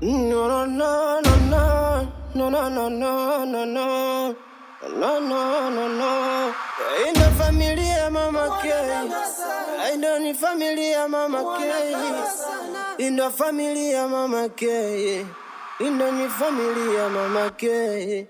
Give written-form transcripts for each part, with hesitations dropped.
No, no, no, no, no, no, no, no, no, no, no, no, no, no. Ina familia Mama K. Ina ni familia Mama K. Ina familia Mama K. Ina ni familia Mama K.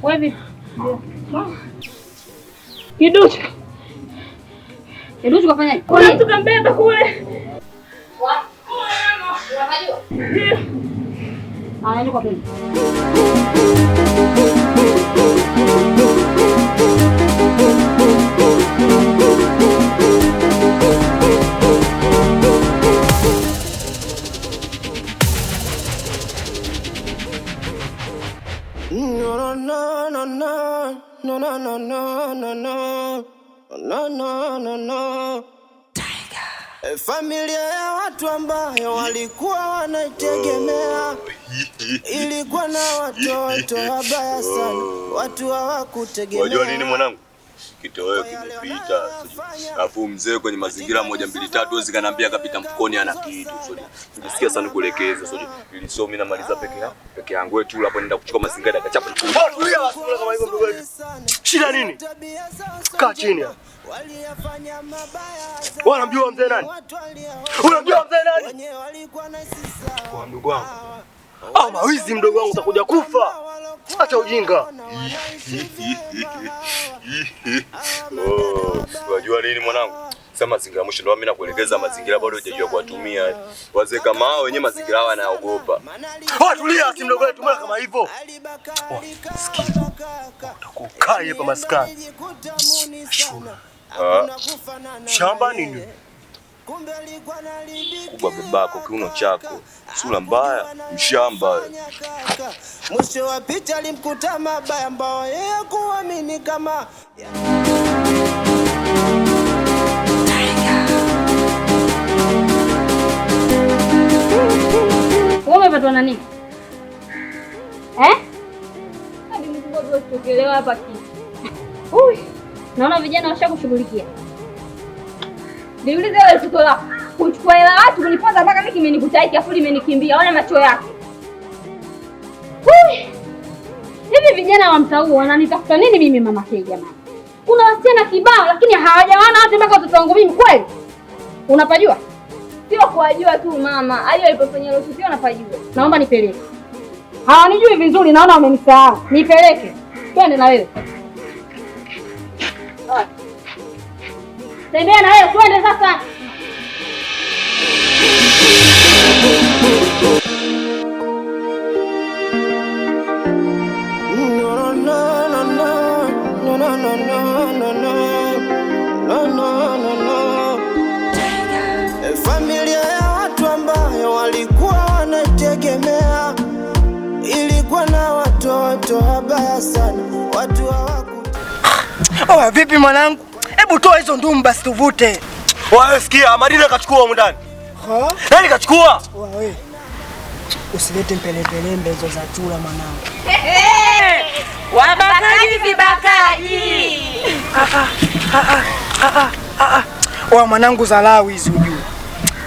Wewe Kiduchu. Kiduchu kafanyaje? Kuna mtu kambeba kule. Unapajua? Ndio. Anaenda kwa pili. No, no, no, no, no, no, no, no, no, no, no, no, no, no. Familia ya watu ambayo walikuwa wanaitegemea ilikuwa na watoto wabaya sana, watu hawakutegemea. Wajua nini mwanangu? Kitoweo kimepita. Alafu mzee kwenye mazingira 1 2 3 huwezi kaniambia kapita mfukoni ana kitu. Nisikia sana kuelekeza. Nilisoma mimi namaliza peke yangu wewe tu hapo nenda kuchukua mazingira akachapa. Tulia basi kama hivyo mdogo wetu. Shida nini? Kaa chini hapo. Wewe unamjua mzee nani? Unamjua mzee nani? Kwa mdogo wangu. Ah, mawizi mdogo wangu utakuja kufa. Acha ujinga. Oh, unajua nini mwanangu? Sasa mazingira mwisho ndio mimi nakuelekeza mazingira bado hujajua kuwatumia. Wazee kama hao wenyewe mazingira hao wanaogopa. Oh, tulia si mdogo wetu mbona kama hivyo? Sikia. Utakukaa hapa maskani. Shura. Shamba nini? Kubwa babako kiuno chako, sura mbaya, mshamba. Mwisho wa picha alimkuta mabaya ambao yeye kuamini kama Wewe umepatwa na nini? Eh? Hadi mkubwa wewe usitokelewa hapa kitu. Ui, naona vijana washakushughulikia. Niulize wewe tuko la kuchukua hela watu kuniponza mpaka mimi kimenikuta hiki afu limenikimbia. Ona macho yake. Ui. Hivi vijana wa mtaa huu wananitafuta nini mimi Mama K jamani? Kuna wasichana kibao lakini hawajawana wote mpaka watoto wangu mimi kweli? Unapajua? Sio kuwajua tu mama, hadi walipofanya hilo tukio napajua. Naomba nipeleke. Hawanijui vizuri naona wamenisahau. Nipeleke. Twende na wewe. Tembea na wewe twende sasa. No, no, no, no, no, no, no, no, no, no, no, no, no. Familia ya watu ambayo walikuwa wanaitegemea ilikuwa na watoto wabaya sana, watu hawaku. Oh, vipi mwanangu? Hebu toa hizo ndumu basi tuvute. Wewe sikia, Madina kachukua huko ndani. Ha? Nani kachukua? Wewe. Usilete mpelepelembe hizo za chura mwanangu. Wabakaji vibakaji. Wa mwanangu dharau hizi ujue.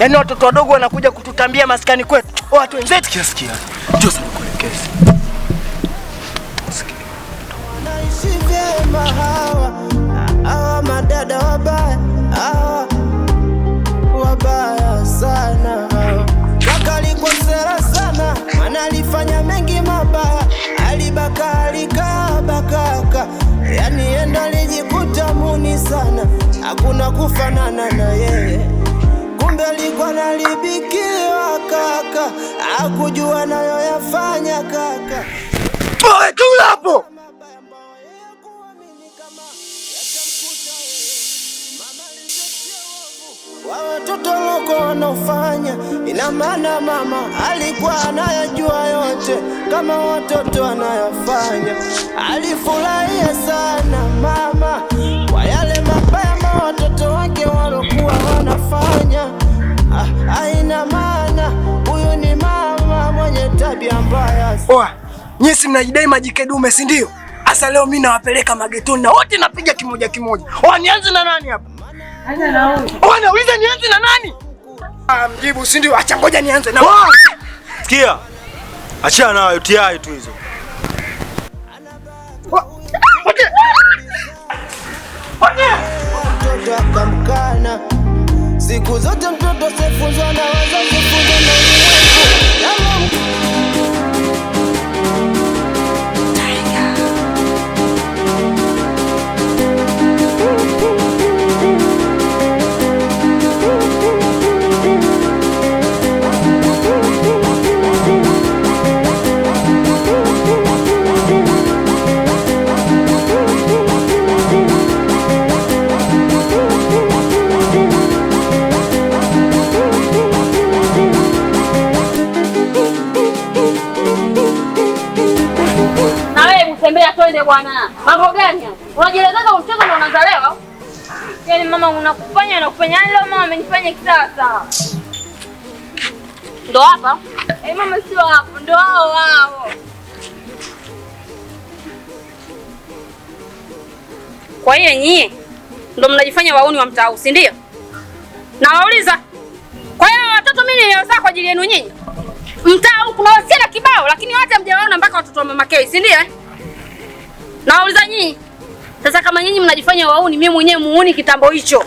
Yaani watoto wadogo wanakuja kututambia maskani kwetu. Watu wenzetu. Sikia sikia. Njoo sana nikuelekeze. Wanaishi vyema hawa, hawa madada wabaya, hawa wabaya sana hawa. Kaka alikuwa msela sana, maana alifanya mengi mabaya, alibaka alikaba kaka. Yaani yeye ndo alijikuta muni sana, hakuna kufanana na yeye. Kumbe alikuwa analibikiwa kaka, hakujua nayo yafanya kaka. Wewe tula hapo. Wa watoto loko wanaofanya, ina maana mama alikuwa anayajua yote kama watoto wanayofanya. Alifurahia sana mama kwa yale mabaya ma watoto wake walokuwa wanafanya. Ah, haina maana huyu ni mama mwenye tabia mbaya. Oa, nyinyi si mnajidai majike dume, si ndio? Asa leo mimi nawapeleka magetoni na wote napiga kimoja kimoja. Oa, nianze na nani hapa? Anza na huyu. Oa, nauliza nianze na nani? Ah, mjibu si ndio? Acha ngoja nianze na Sikia. Achana nayo TI tu hizo. Mtoto akamkana. Siku zote mtoto sefunzwa na wazazi, funzwa na ulimwengu. Kama Na wewe tembea twende bwana. Mambo gani haya? Unajielezaga mchezo ndio unaanza leo? Yaani mama unakufanya na kufanya. Yaani leo mama amenifanya kisasa. Ndo hapa. Eh, mama sio hapo, ndo hao hao. Kwa hiyo nyie ndo mnajifanya wauni wa mtaa, si ndio? Nawauliza. Kwa hiyo watoto mimi niliozaa kwa ajili yenu nyinyi. Mtaa huu kuna wasichana kibao lakini wote hamjawaona mpaka watoto wa mama K, si ndio? Eh? Nawauliza nyinyi. Sasa kama nyinyi mnajifanya wauni, mimi mwenyewe muuni kitambo hicho.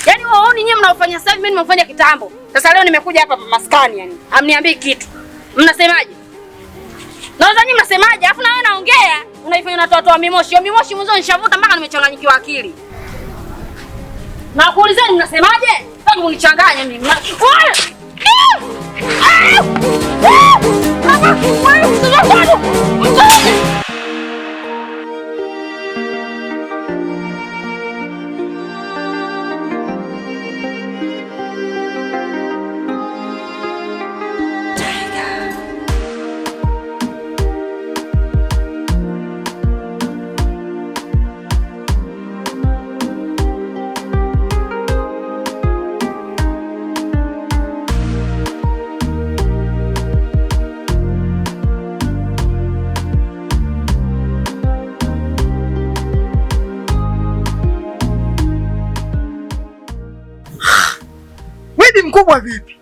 Yaani wauni nyinyi mnaofanya sasa hivi, mimi nimefanya kitambo. Sasa leo nimekuja hapa maskani yani. Amniambii kitu. Mnasemaje? Nauliza nyinyi mnasemaje? Alafu na wewe naongea, unaifanya unatoa toa mimoshi. Hiyo mimoshi mwanzo nishavuta mpaka nimechanganyikiwa akili. Na kuulizeni mnasemaje? Sasa mnichanganye mimi. Wewe! Ah! Ah! Baba, wewe mtoto wangu! Mtoto! Wewe mkubwa vipi?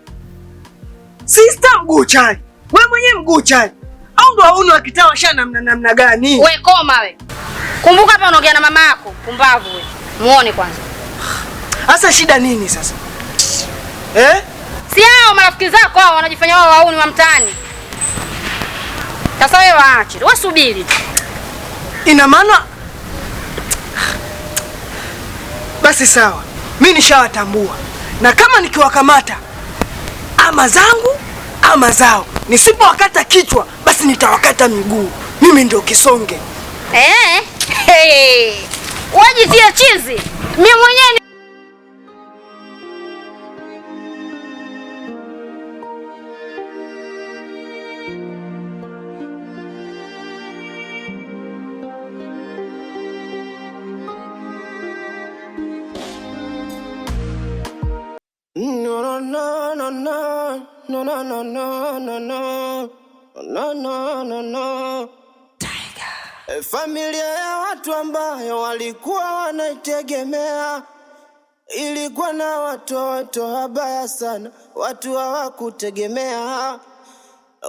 Sister mguu chali. Wewe mwenyewe mguu chali. Au ndo wauni wa kitaa washa namna namna gani? We koma we. Kumbuka hapa unaongea na mama yako, pumbavu we. Muone kwanza. Sasa shida nini sasa? Eh? Si hao marafiki zako hao wanajifanya wao wauni wa mtaani. Sasa wewe waache. Wewe subiri. Ina maana basi sawa. Mimi nishawatambua. Na kama nikiwakamata ama zangu ama zao, nisipowakata kichwa basi nitawakata miguu. Mimi ndio kisonge. Eh? Hey. Wajitie chizi. Mimi mwenyewe No, no, no, no, no, no, no, no, no, no, no, no, no, no. Tiger. Familia ya watu ambayo walikuwa wanaitegemea ilikuwa na watoto wabaya sana, watu hawakutegemea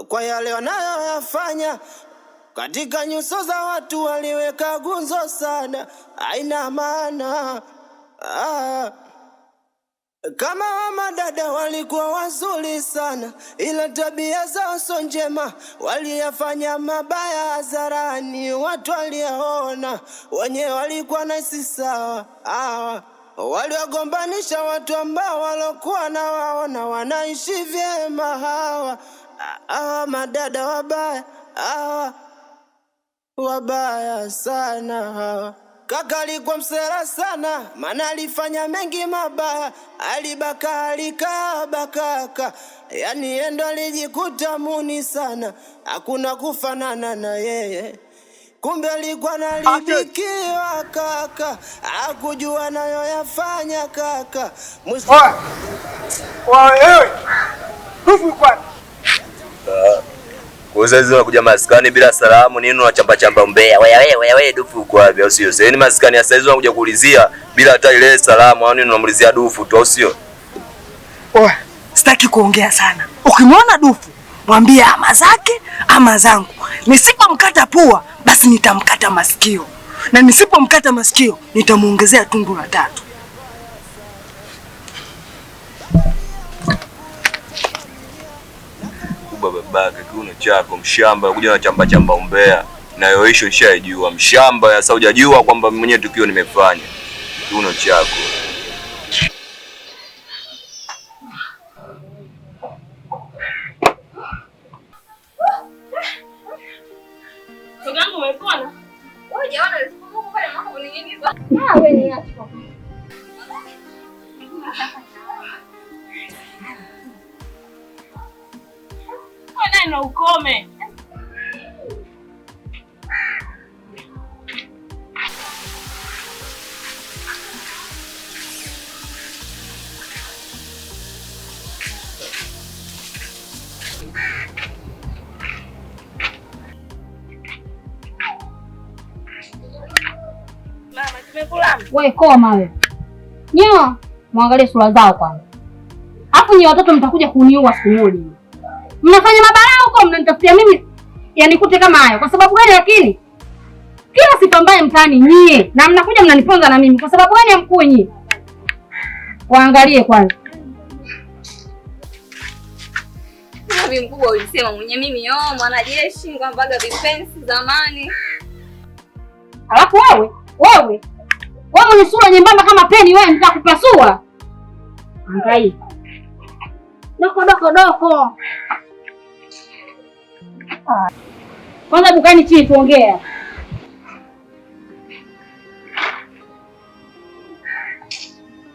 kwa yale wanayoyafanya. Katika nyuso za watu waliweka gunzo sana, haina maana ah. Kama madada walikuwa wazuri sana, ila tabia zao sio njema, waliyafanya mabaya hadharani, watu waliyaona, wenyewe walikuwa na sawa. Ah, waliwagombanisha watu ambao walokuwa na waona wanaishi vyema hawa. Hawa madada wabaya, hawa wabaya sana hawa. Kaka alikuwa msela sana, maana alifanya mengi mabaya, alibaka alikaba kaka, yani yeye ndo alijikuta muni sana, hakuna kufanana na yeye. Kumbe alikuwa nalibikiwa kaka, hakujua nayo yafanya kaka. Oya. Oya wewe. Dufu yuko wapi? Kwa hiyo sasa unakuja maskani bila salamu nini unachamba chamba umbea. Wewe wewe wewe wewe dufu uko wapi au sio? Sasa ni maskani ya saizi unakuja kuulizia bila hata ile salamu au nini unamuulizia dufu tu au sio? Oya, sitaki kuongea sana. Ukimwona dufu, mwambie ama zake ama zangu. Nisipomkata pua, basi nitamkata masikio. Na nisipomkata masikio, nitamuongezea tundu la tatu. Kubwa babake kiuno chako mshamba kuja na chamba chamba umbea. Na hiyo issue nishaijua mshamba sasa hujajua kwamba mimi mwenyewe tukio nimefanya. Kiuno chako. Ndugu yangu umepona? Wewe hujaona nilipokuwa pale mama kuning'iniza. Ah, wewe ni acha. Wewe naye na ukome. Mama, tumekulamba. We koma wewe. Nyo, muangalie sura zao kwanza. Alafu nyi watoto mtakuja kuniua siku moja. Mnafanya mabalaa huko mnanitafutia mimi yanikute kama hayo. Kwa sababu gani lakini? Kila sipambaye mtaani nyie na mnakuja mnaniponza na mimi. Kwa sababu gani amkuu nyie? Waangalie kwanza. Mimi mkubwa ulisema mwenye mimi yo mwanajeshi ngambaga defense zamani. Alafu wewe, wewe wewe mwenye sura nyembamba kama peni wewe nitakupasua. Angalia. Doko doko doko. Kwanza bukani chini tuongea.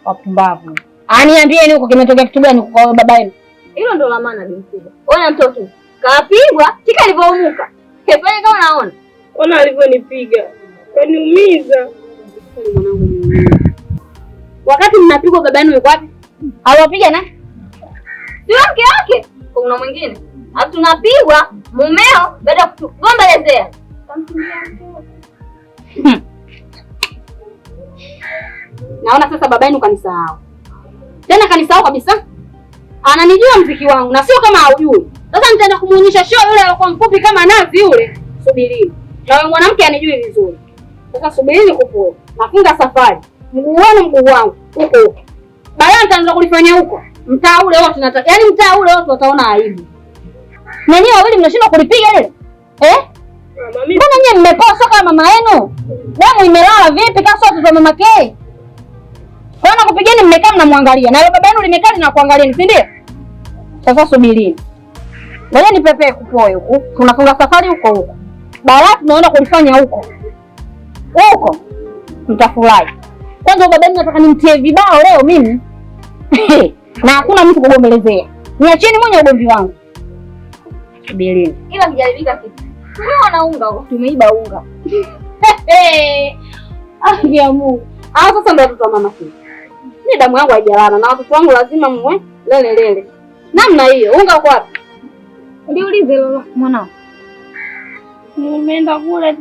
Wapumbavu. Aniambieni huko kimetokea kitu gani kwa baba yenu? Hilo ndo la maana bi mkubwa. Ona mtoto kapigwa tika alivyoumuka. Kefanya kama unaona. Ona alivyonipiga. Kaniumiza. Wakati mnapigwa baba yenu yuko wapi? Aliwapiga nani? Sio mke wake. Kuna mwingine. Alafu tunapigwa mumeo baada ya kutugombelezea. Naona sasa baba yenu kanisahau. Tena kanisahau kabisa. Ananijua mziki wangu na sio kama haujui. Sasa nitaenda kumuonyesha show yule aliyokuwa mfupi kama nazi yule. Subirini. Na wewe mwanamke anijui vizuri. Sasa subirini kupoe. Nafunga safari. Mguu wenu mguu wangu huko huko. Baadaye nitaanza kulifanya huko. Mtaa ule wote nataka. Yaani mtaa ule wote wataona aibu. Na nyinyi wawili mnashindwa kulipiga lile? Eh? Mama mimi Mbona nyinyi mmepoa soka mama yenu? Damu imelala vipi kama sio watoto wa mama K? Kwa hiyo nakupigeni mmekaa mnamwangalia. Na baba yenu limekaa linakuangalieni, si ndio? Sasa subirini. Ngoja nipepee kupoe huku. Tunafunga safari huko huko. Baadaye tunaenda kulifanya huko. Huko mtafurahi. Kwanza baba yenu nataka nimtie vibao leo mimi. Na hakuna mtu kugombelezea. Niacheni mwenye ugomvi wangu. Subirini. Ila kijaribika kitu. Tumeona unga huko. Tumeiba unga. Ah, ya Mungu. Ah, sasa ndio watoto wa mama K. Mimi damu yangu haijalala na watoto wangu lazima mwe lele lele. Namna hiyo, unga uko wapi? Niulize lolo mwanao. Nimeenda kule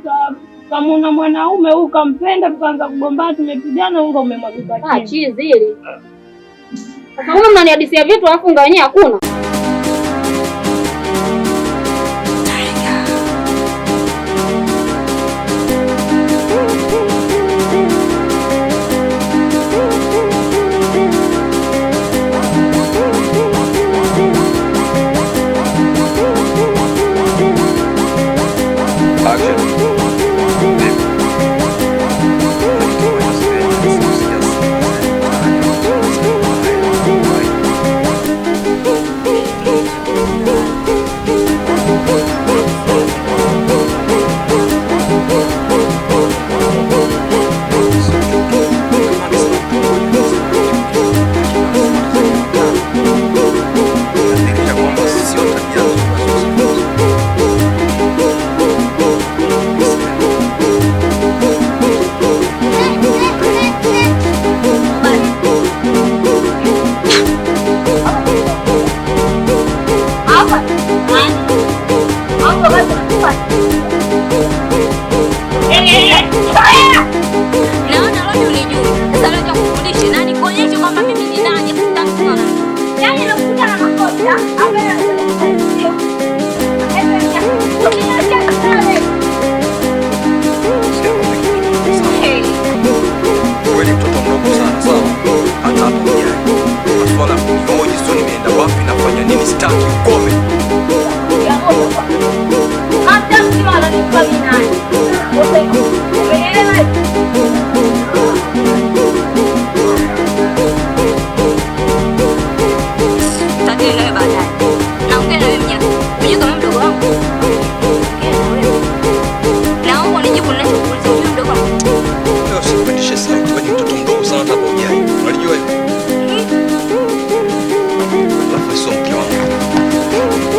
tukamwona mwanaume huyu kampenda, tukaanza kugombana, tumepigana, unga umemwagika Ah, chini. chizi hili. Sasa huyu mnanihadisia vitu alafu unga wenyewe hakuna. Action. Unajua hivyo? Alafu sio mke wangu.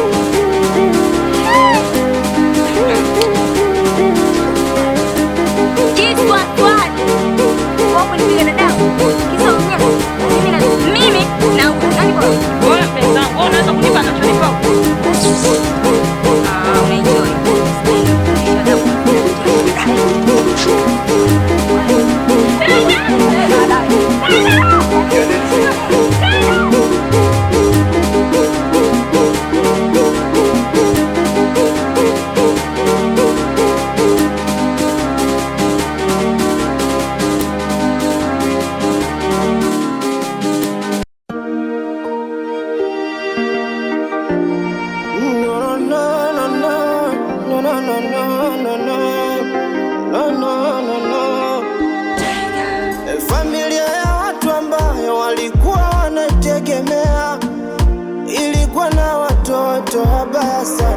Kiswa swali. Wako nipiga dadangu. Kisa mwenyewe. Mimi na nani kwa? Wewe mpenzi wangu, wewe unaweza kunipa anachonipa? Ah, unaenjoy. No, no, no, no, no, no, no, no, no, no, no, no, no, no. Familia ya watu ambayo walikuwa wanaitegemea ilikuwa na watoto wabaya sana.